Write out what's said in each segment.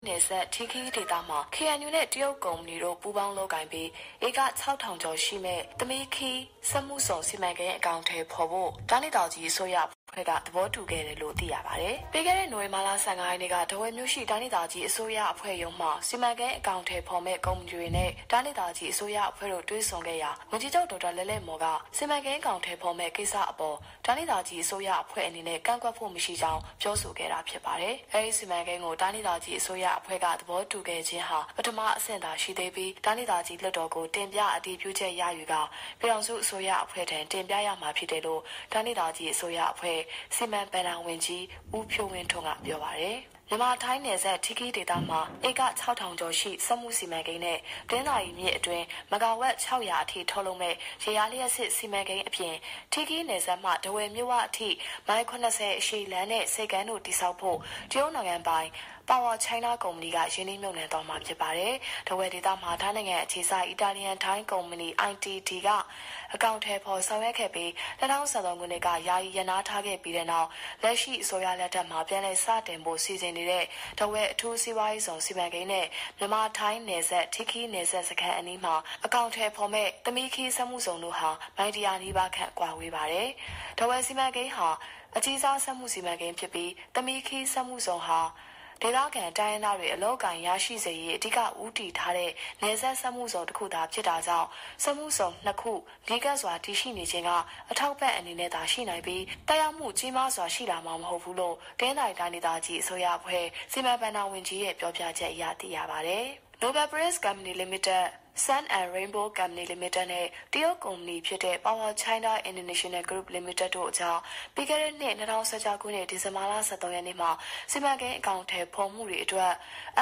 နယ်စပ် ထီးခီဒေသမှာ ခ့ဢၣ်ယူၣ် နဲ့ တရုတ်ကုမ္ပဏီတို့ ပူးပေါင်းလုပ်ကိုင်ပြီး ဧက ခြောက်ထောင်ကျော်ရှိမဲ့ သမီးခီး စက်မှုဇုန် စီမံကိန်း အကောင်အထည်ဖော်ဖို့ တိုင်းဒေသကြီးအစိုးရအဖွဲ့က သဘောတူခဲ့တယ်လို့ သိရပါတယ်။ ပြီးခဲ့တဲ့ နိုဝင်ဘာလ ဆယ့်ငါးရက်နေ့က ထားဝယ်မြို့ရှိ တိုင်းဒေသကြီးအစိုးရအဖွဲ့ရုံးမှာ စီမံကိန်း အကောင်အထည်ဖော်မဲ့ ကုမ္ပဏီတွေနဲ့ တိုင်းဒေသကြီးအစိုးရအဖွဲ့တို့ တွေ့ဆုံခဲ့ရာ ဝန်ကြီးချုပ် ဒေါက်တာ လဲ့လဲ့မော်က စီမံကိန်း အကောင်အထည်ဖော်မဲ့ ကိစ္စအပေါ် တိုင်းဒေသကြီးအစိုးရအဖွဲ့အနေနဲ့ ကန့်ကွက်ဖို့မရှိကြောင်း ပြောဆိုခဲ့တာဖြစ်ပါတယ်။ အဲဒီစီမံကိန်းကို တိုင်းဒေသကြီးအစိုးရအဖွဲ့က သဘောတူခဲ့ခြင်းဟာ ပထမအဆင့်သာရှိသေးပြီး တိုင်းဒေသကြီးလွှတ်တော်ကို တင်ပြအတည်ပြုချက်ရယူကာ ပြည်ထောင်စုအစိုးရအဖွဲ့ထံ တင်ပြရမှာဖြစ်တယ်လို့ တိုင်းဒေသကြီးအစိုးရအဖွဲ့ စီမံဘဏ္ဍာဝန်ကြီး ဦးဖြိုးဝင်းထွန်းက ပြောပါတယ်။ မြန်မာ-ထိုင်းနယ်စပ် ထီးခီဒေသမှာ ဧက ခြောက်ထောင်ကျော်ရှိ စက်မှုစီမံကိန်းနဲ့ တနင်္သာရီမြစ်အတွင်း မဂါဝပ် ခြောက်ရာ အထိထုတ်လုပ်မဲ့ ရေအားလျှပ်စစ်စီမံကိန်းအပြင် ထီးခီနယ်စပ်မှ ထားဝယ်မြို့ဝအထိ မိုင် ခုနစ်ဆယ် အရှည်လမ်းနဲ့ ဆိပ်ကမ်းတို့ တည်ဆောက်ဖို့ တရုတ်နိုင်ငံပိုင် Power China ကုမ္ပဏီက ရင်းနှီးမြှုပ်နှံသွားမှာ ဖြစ်ပါတယ်။ ထားဝယ်ဒေသမှာ ထိုင်းနိုင်ငံအခြေစိုက် Italian-Thai ကုမ္ပဏီ I T T က အကောင်အထည်ဖော် ဆောင်ရွက်ခဲ့ပြီး နှစ်ထောင့်ဆယ့်သုံးခုနှစ်က ယာယီရပ်နားထားခဲ့ပြီးတဲ့နောက် လက်ရှိအစိုးရလက်ထက်မှာ ပြန်လည်စတင်ဖို့ စီစဉ်နေတဲ့ ထားဝယ်အထူးစီးပွားရေးဇုန် စီမံကိန်းနဲ့ မြန်မာ-ထိုင်းနယ်စပ် ထီးခီနယ်စပ်စခန်းအနီးမှာ အကောင်အထည်ဖော်မဲ့ သမီးခီးစက်မှုဇုန်တို့ဟာ မိုင်တစ်ရာနီးပါးခန့် ကွာဝေးပါတယ်။ ထားဝယ်စီမံကိန်းဟာ အကြီးစားစက်မှုစီမံကိန်းဖြစ်ပြီး သမီးခီးစက်မှုဇုန်ဟာ ဒေသခံတိုင်းရင်းသားတွေ အလုပ်အကိုင်ရရှိစေရေး အဓိကဦးတည်ထားတဲ့ နယ်စပ်စက်မှုဇုန်တစ်ခုသာ ဖြစ်တာကြောင့် စက်မှုဇုန်နှစ်ခု နီးကပ်စွာတည်ရှိနေခြင်းက အထောက်အပံ့အနေနဲ့သာ ရှိနိုင်ပြီး သက်ရောက်မှုကြီးမားစွာ ရှိလာမှာမဟုတ်ဘူးလို့ တနင်္သာရီတိုင်းဒေသကြီးအစိုးရအဖွဲ့ စီမံဘဏ္ဍာဝန်ကြီးရဲ့ ပြောပြချက်အရ သိရပါတယ်။ Noble Prince Company Limited, Sun and Rainbow Company Limited နဲ့ တရုတ်ကုမ္ပဏီဖြစ်တဲ့ Power China International Group Limited တို့အကြား ပြီးခဲ့တဲ့နှစ် နှစ်ထောင်ဆယ့်ခြောက်ခုနှစ် ဒီဇင်ဘာလ ဆယ့်သုံးရက်နေ့မှာ စီမံကိန်းအကောင်အထည်ဖော်မှုတွေအတွက်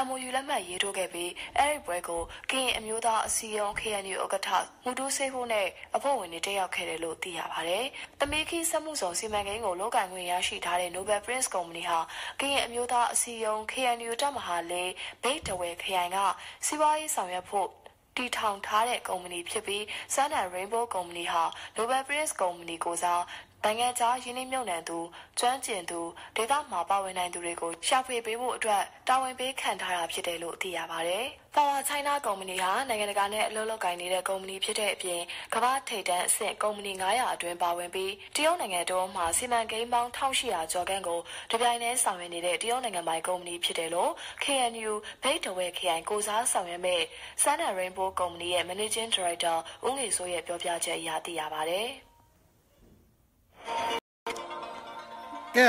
M O U လက်မှတ်ရေးထိုးခဲ့ပြီး အဲဒီပွဲကို ကရင်အမျိုးသားအစည်းအရုံး K N U ဥက္ကဋ္ဌ မူတူးဆေးဖိုးနဲ့ အဖွဲ့ဝင်တွေ တက်ရောက်ခဲ့တယ်လို့ သိရပါတယ်။ သမီးခီးစက်မှုဇုန်စီမံကိန်းကို လုပ်ကိုင်ခွင့်ရရှိထားတဲ့ Noble Prince ကုမ္ပဏီဟာ ကရင်အမျိုးသားအစည်းအရုံး K N U တပ်မဟာလေး ဘိတ်တဝဲခရိုင်က စီးပွားရေးဆောင်ရွက်ဖို့ တည်ထောင်ထားတဲ့ကုမ္ပဏီဖြစ်ပြီး Sun and Rainbow ကုမ္ပဏီဟာ Noble Prince ကုမ္ပဏီကိုယ်စား နိုင်ငံခြားရင်းနှီးမြှုပ်နှံသူ၊ ကျွမ်းကျင်သူ၊ ဒေသမှာပါဝင်နိုင်သူတွေကို ရှာဖွေပေးဖို့အတွက် တာဝန်ပေးခန့်ထားတာဖြစ်တယ်လို့ သိရပါတယ်။ Power China ကုမ္ပဏီဟာ နိုင်ငံတကာနဲ့ အလုပ်လုပ်ကိုင်နေတဲ့ ကုမ္ပဏီဖြစ်တဲ့အပြင် ကမ္ဘာ့ထိပ်တန်းအဆင့် ကုမ္ပဏီ ငါးရာ အတွင်း ပါဝင်ပြီး တရုတ်နိုင်ငံတွင်းမှာ စီမံကိန်းပေါင်း ထောင့်ရှစ်ရာ ကျော်ခန့်ကို တပြိုင်တည်းဆောင်ရွက်နေတဲ့ တရုတ်နိုင်ငံပိုင်ကုမ္ပဏီဖြစ်တယ်လို့ K N U ဘိတ်တဝဲခရိုင် ကိုယ်စားဆောင်ရွက်မဲ့ Sun and Rainbow ကုမ္ပဏီရဲ့ Managing Director ဦးငယ်စိုးရဲ့ ပြောပြချက်အရ သိရပါတယ်။ ကဲ,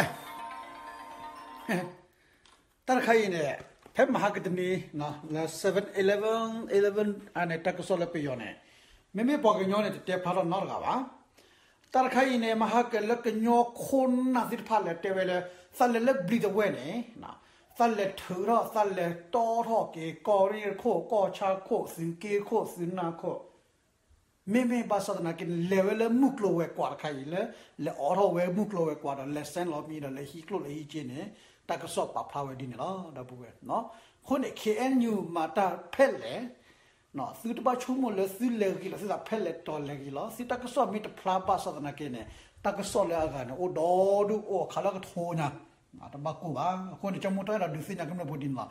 တၢ်တခါအံၤန့ၣ် ဖဲမဟါကတနံၤ လၢ seven eleven eleven အန့ၣ် တၢ်ကစီၣ်လၢပယီၤန့ၣ် မ့မ့ၢ်ပှၤကညီန့ၣ် တတဲဖျါထီၣ်နီတဂၤဘၣ်. တၢ်တခါအံၤန့ၣ် မဟါကလၢကညီခိၣ်နၢ်သ့ၣ်တဖၣ်လဲၤတဲဝဲလၢ သးလဲၤလၢဘျံးတဝဲၢ်န့ၣ် သးလဲၤထုးထီၣ် သးလဲၤတီထီၣ်က့ၤ ကီၢ်ရ့ၣ်ခိၣ် ကီၢ်ဆၣ်ခိၣ် သုးက့ခိၣ် သုးနၢ်ခိၣ် မ့မ့ၢ်ဘၣ်ဆၣ်သနာ်က့န့ၣ် လဲၤဝဲလၢမုၢ်ကျိၤဝဲၤကွာ်တခါအံၤလၢ လဲၤအိးထီၣ်ဝဲမုၢ်ကျိၤဝဲၤကွာ်ဒီး လဲၤဆဲးလီၤမံဒီး လဲၤဟံးကျိၣ်လဲၤဟံးစ့န့ၣ် တၢ်ကစီၣ်ပာ်ဖျါဝဲဒ်န့ၣ်လီၤ ဒီပုၢ်ဝဲၢ်. အဃိန့ၣ် K N U မၤတၢ်ဖဲလဲၣ် သုတဘၣ်ဆိကမိၣ်လၢသုလဲၤဂ့ၤလီၤ သုသးဖဲလဲၣ်တီၤလဲၤဂ့ၤလီၤ သုတၢ်ကစီၣ်မ့ၢ်တဖျါဘၣ်ဆၣ်သနာ်က့န့ၣ် တၢ်ကစီၣ်လၢအဂၤန့ၣ် အိၣ်ဒီဒူၣ်အိၣ်အခါလၢကထိညါ တဘၣ်ကိၢ်ဘၣ်. အဃိန့ၣ် ကၠီမူတီအဲၣ်ဒိးဒုးသ့ၣ်ညါကမျၢၢ်ဖိဒ်န့ၣ်လီၤ.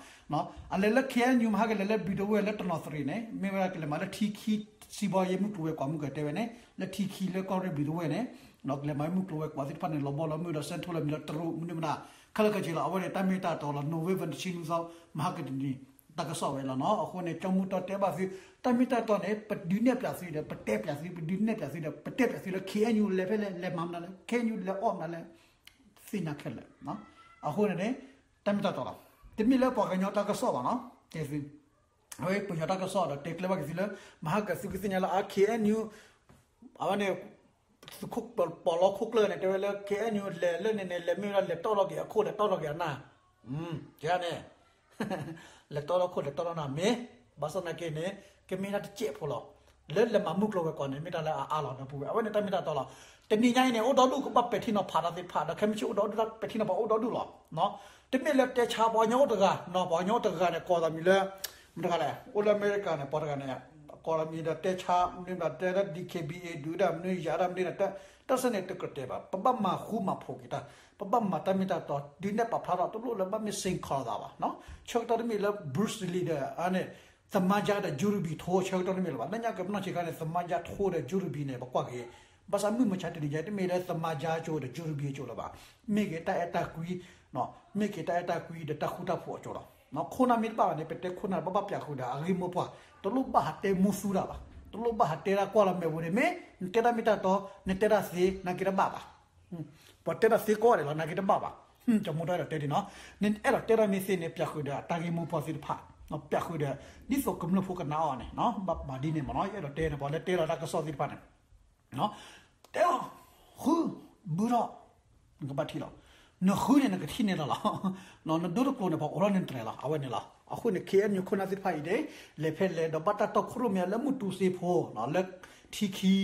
အလဲၤလၢ K N U မဟါကလဲၤလၢဘျံးတဝဲၢ်လၢတနီသရံၣ်န့ၣ် မ့ၢ်ဝဲဒၣ်ကလဲၤမၤလၢထံခံ စံးဘီယ့မုၢ်ကျိၤဝဲၤကွာ်မုၢ်ကတဲဝဲန့ၣ် လၢထံခံလၢကီၢ်ရ့ၣ်ဘျံးတဝဲၢ်န့ၣ် ကလဲၤမၤမုၢ်ကျိၤဝဲၤကွာ်သ့ၣ်တဖၣ်န့ၣ် လီၤဘီလီၤမုၢ်ဒီး ဆဲးထိလီၤမံၤဒီးတရူးမနုၤမတၤ ခဲလၢာ်ခဲဆ့လီၤ. အဝဲန့ၣ် တၢ်မ့ၢ်တၢ်တီလီၤ November တဆံနွံသီ မဟါကတနံၤ တၢ်ကစီၣ်ဝဲလီၤနီၤ. အဃိန့ၣ် ကၠီမူတီတဲဘၣ်သု တၢ်မ့ၢ်တၢ်တီန့ၣ် ပဒုးနဲၣ်ပၠးသုဒီး ပတဲပၠးသု ပဒုးနဲၣ်ပၠးသုဒီး ပတဲပၠးသုလၢ K N U လဲၤဖဲလဲၣ် လဲၤမၤမနုၤလဲၣ် K N U လဲၤအီၣ်မနုၤလဲၣ် သ့ၣ်ညါခဲလၢာ်. အဃိန့ၣ်န့ၣ် တၢ်မ့ၢ်တၢ်တီလီၤ. တမ့ၢ်လၢပှၤကညီတၢ်ကစီၣ်ဘၣ်နီၤ တဲသု အဝဲပယီၤတၢ်ကစီၣ်ဒီးတဲကျဲဘၣ်က့ၤသုလၢ မဟါကသုကသ့ၣ်ညါလၢ အ K N U အဝဲန့ၣ် သုးခိၣ်ပီၤလီခိၣ်ကျၢၢ်န့ၣ် တဲဝဲလၢ K N U လဲၤလၢန့ၣ်န့ၣ် လဲၤမ့ၢ်ဝဲဒၣ်လဲၤတီၢ်လီၤက့ၤအခိၣ် လဲၤတီၢ်လီၤက့ၤအနၢ် ကန့ၣ် လဲၤတီၢ်လီၤခိၣ် လဲၤတီၢ်လီၤနၢ်မ့ၢ် ဘၣ်ဆၣ်သနာ်က့န့ၣ် ကမ့ၢ်ဒၣ်တစဲးဖိလီၤ. လၢလဲၤမၤမုၢ်ကျိၤဝဲၤကွာ်န့ၣ် မ့ၢ်တၢ်လၢအအါလီၤ ဒီပုၢ်ဝဲၢ် အဝဲန့ၣ်တၢ်မ့ၢ်တၢ်တီလီၤ. တနံၤညါအံၤန့ၣ် အိၣ်ဒီဒူၣ်ကဘၣ်ပဲာ်ထံနီၤဖးတၢ်သ့ၣ်တဖၣ် ဒီးခဲမုၢ်ဆ့ၣ်အိၣ်ဒီဒူၣ်တၢ်ပဲာ်ထံနီၤဖးအိၣ်ဒီဒူၣ်လီၤ. တမ့ၢ်လၢတဲဆါပှၤကညီအိၣ်တဂၤ ပှၤကညီအိၣ်တဂၤန့ၣ် ကိးသးမံၤလၢ မတၤတဂၤလဲၣ် အိၣ်လၢအမဲရကၤန့ၣ် ပှၤတဂၤန့ၣ် ကိးသးမံၤဒီးတဲဆါ မနုၤမတၤတဲလၢ D K B A ဒုးဒၣ်မနုၤယၤဒၣ်မနုၤန့ၣ် တၢ်စဲန့ၣ်တကြၢးတဲဘၣ်, ပဘၣ်မၤဃူမၤဖိးက့ၤတၢ်, ပဘၣ်မၤတၢ်မ့ၢ်တၢ်တီ, ဒုးနဲၣ်ပာ်ဖျါထီၣ် တလိၣ်လၢဘၣ်မ့ၢ်စ့ၢ်ကီးလိာ်သးဘၣ်. ဆၢကတီၢ်တမ့ၢ်လၢ Bruce Lee ဒီး အန့ၣ် သမါယါဒီး Judobi ထိ ဆၢကတီၢ်တမ့ၢ်လၢၤဘၣ်. လၢညါကပနီၣ်ဆံးခါန့ၣ် သမါယါထိဒီး Judobi န့ၣ် ပကွၢ်က့ၤ, ဘၣ်ဆၣ်မုၢ်မဆါတနံၤညါ တမ့ၢ်လၢသမါယါကၠိဒီး Judobi ကၠိလၢၤဘၣ်. မ့ၢ်က့ၤတၢ်အဲၣ်တၢ်ကွံ, မ့ၢ်က့ၤတၢ်အဲၣ်တၢ်ကွံဒီးတၢ်ဃူတၢ်ဖိးအကၠိလီၤ. ခိၣ်နၢ်မ့ၢ်တဘၣ်ဘၣ်န့ၣ် ပတဲခိၣ်နၢ် ပဘၣ်ပျးဃုာ်ဒီးအဂ့ၢ်မိၢ်ပှၢ်, တလိၣ်ဘၣ်ဟးတဲမူသူတၢ်ဘၣ်, တလိၣ်ဘၣ်ဟးတဲတၢ်ကွၢ်လီၤမဲာ်ပူၤန့ၣ် မ့ၢ်နတဲတၢ်မ့ၢ်တၢ်တီ, နတဲတၢ်သ့ နာ်က့တဘၣ်ဘၣ်. ပှၤတဲတၢ်သ့ကိးဂၤဒဲးလီၤ နာ်က့တဘၣ်ဘၣ်. ကၠီမူထီၣ်အဲၣ်ဒိးတဲဒ်နီၤ, နအဲၣ်ဒိးတဲတၢ်မ့ၢ်သ့န့ၣ် ပျးဃုာ်ဒီးတၢ်ဂ့ၢ်မိၢ်ပှၢ်သ့ၣ်တဖၣ်, ပျးဃုာ်ဒီး ဒ်သိးကမျၢၢ်ဖိကနာ်အီၤန့ၣ်, ဘၣ်မၤဒ်န့ၣ်မ့ၢ်နီၤ, ယအဲၣ်ဒိးတဲန့ၣ် ပှၤလၢတဲလီၤတၢ်ကစီၣ်သ့ၣ်တဖၣ်န့ၣ် တဲအီၤ, ဃု, ဘုထီၣ်, နကဘၣ်ထံၣ်လီၤ. နဃုန့ၣ် နကထံၣ်န့ၣ်လီၤလီၤ. နဒိတကျိၤန့ၣ် ပှၤအိးထီၣ်န့ၢ်တြဲၤလီၤ အဝဲန့ၣ်လီၤ. အဃိန့ၣ် ခ့ၣ်အဲၣ်ယူၣ်ခိၣ်နၢ်သ့ၣ်တဖၣ်အံၤန့ၣ် လဲၤဖဲလဲၣ်ဒီးဘၣ်တၢ်တီခိၣ်ရိၣ်မဲလၢမုၢ်တူစ့ဖိ, လၢထံခံ,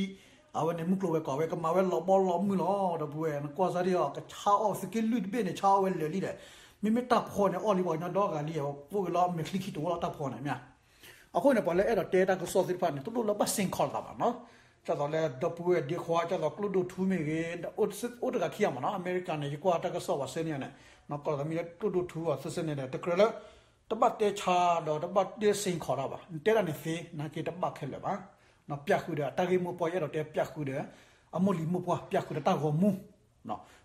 အဝဲန့ၣ်မုၢ်ကျိၤဝဲၤကွာ်ဝဲ ကမၤဝဲလီၤဘီလီၤမုၢ်လီၤ. ဒီပုၢ်ဝဲၢ် နကွၢ်စၢ်ဒ်အံၤ ကဆါအီၣ်သုးက့လွံၢ်တဘ့ၣ်န့ၣ် ဆါအီၣ်ဝဲလၢာ်လံဒီး, မ့မ့ၢ်တၢ်ဖီန့ၣ် အီၣ်လံပှၤကညီဒီဂၤလံ, အဝဲပိၢ်ဝဲလီၤမဲာ်ချံခံတဝီလီၤတၢ်ဖီန့ၣ်မ့ၢ် အဃိန့ၣ် ပှၤလၢအဲၣ်ဒိးတဲတၢ်ကစီၣ်သ့ၣ်တဖၣ်န့ၣ် တလိၣ်လၢဘၣ်စ့ၢ်ကီးလိာ်သးဘၣ်နီၤ. ဒ်သိးလၢဒီပုၢ်ဝဲၢ်ဒ့ခွါ ဒ်သိးကျိဒိၣ်ထူမ့ၢ်ဂ့ၤ, အိၣ်တဂၤခံဂၤမ့ၢ်နီၤ, အမဲရကၤန့ၣ် ယကွၢ်တၢ်ကစီၣ်ပှၤဆှၢန့ၢ်န့ၣ်, ကိးလီၤသးမ့ၢ်လၢကျိဒိၣ်ထူအီၤသ့ၣ်စ့ၢ်န့ၣ်ဒီး တကြၢးလၢ တဘၣ်တဲဆါဒီးတဘၣ်တဲစ့ၢ်ကီးတၢ်ဘၣ်, နတဲတၢ်န့ၣ်သ့ နာ်က့တဘၣ်ခဲလၢာ်ဘၣ်. ပျးဃုာ်ဒီးတၢ်ဂ့ၢ်မိၢ်ပှၢ် ယအဲၣ်ဒိးတဲပျးဃုာ်ဒီး အမိၢ်လံၤမိၢ်ပှၢ် ပျးဃုာ်ဒီးတၢ်ဂီၤမူ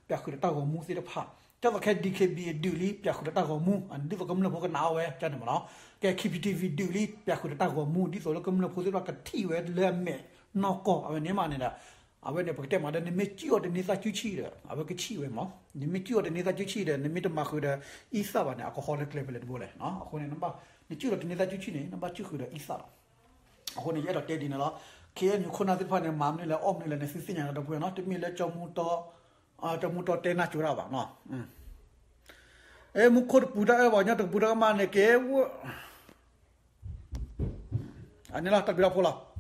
ပျးဃုာ်ဒီးတၢ်ဂီၤမူသ့ၣ်တဖၣ်, ဒ်သိးခဲ DKBA ဒုးလံ ပျးဃုာ်ဒီးတၢ်ဂီၤမူ, ဒ်သိးကမျၢၢ်ဖိကနာ်အီၤဝဲန့ၣ်မ့ၢ်နီၤ, ကဲ KPTV ဒုးလံ ပျးဃုာ်ဒီးတၢ်ဂီၤမူ ဒ်သိးလၢကမျၢၢ်ဖိသ့ၣ်တဖၣ်ကထံၣ်ဝဲလၢအမဲာ်နီၢ်ကီၢ် အဝဲန့ၣ်မးန့ၣ်ဒီး, အဝဲန့ၣ် ပကတဲမးဒီး နမ့ၢ်စံၣ်အီၤတန့ၢ်သၣ်ကူဆံၣ်ဒီး အဝဲကဆံၣ်ဝဲမး, နမ့ၢ်စံၣ်အီၤတန့ၢ်သၣ်ကူဆံၣ်ဒီး နမ့ၢ်တမၤဃုာ်ဒီး အံသၣ်ဘၣ်န့ၣ် အကဟီလၢကျဲဖဲလဲၣ်တဘိလဲၣ်. အဃိန့ၣ် နဘၣ်, နစံၣ်အီၤတန့ၢ်သၣ်ကူဆံၣ်န့ၣ် နဘၣ်စံၣ်ဃုာ်ဒီးအံသၣ်လီၤ. အဃိန့ၣ် ယအဲၣ်ဒိးတဲဒ်န့ၣ်လီၤ. ခ့ၣ်အဲၣ်ယူၣ်ခိၣ်နၢ်သ့ၣ်တဖၣ်န့ၣ် မၤမနုၤလဲၣ် အီၣ်မနုၤလဲၣ်န့ၣ် သုသ့ၣ်ညါလီၤဒီပုၢ်ဝဲၢ်နီၤ, တမ့ၢ်လၢကၠီမူတီ, ကၠီမူတီတဲနၢ်ကၠိတၢ်ဘၣ်နီၤ. အဲ မူခိၣ်တပူၤတၢ်အၢၣ်ပှၤကညီတကပူၤတၢ်ကမၣ်န့ၣ်က့, အန့ၣ်လီၤ တၢ်ဘျုးတၢ်ဖှိၣ်လီၤ.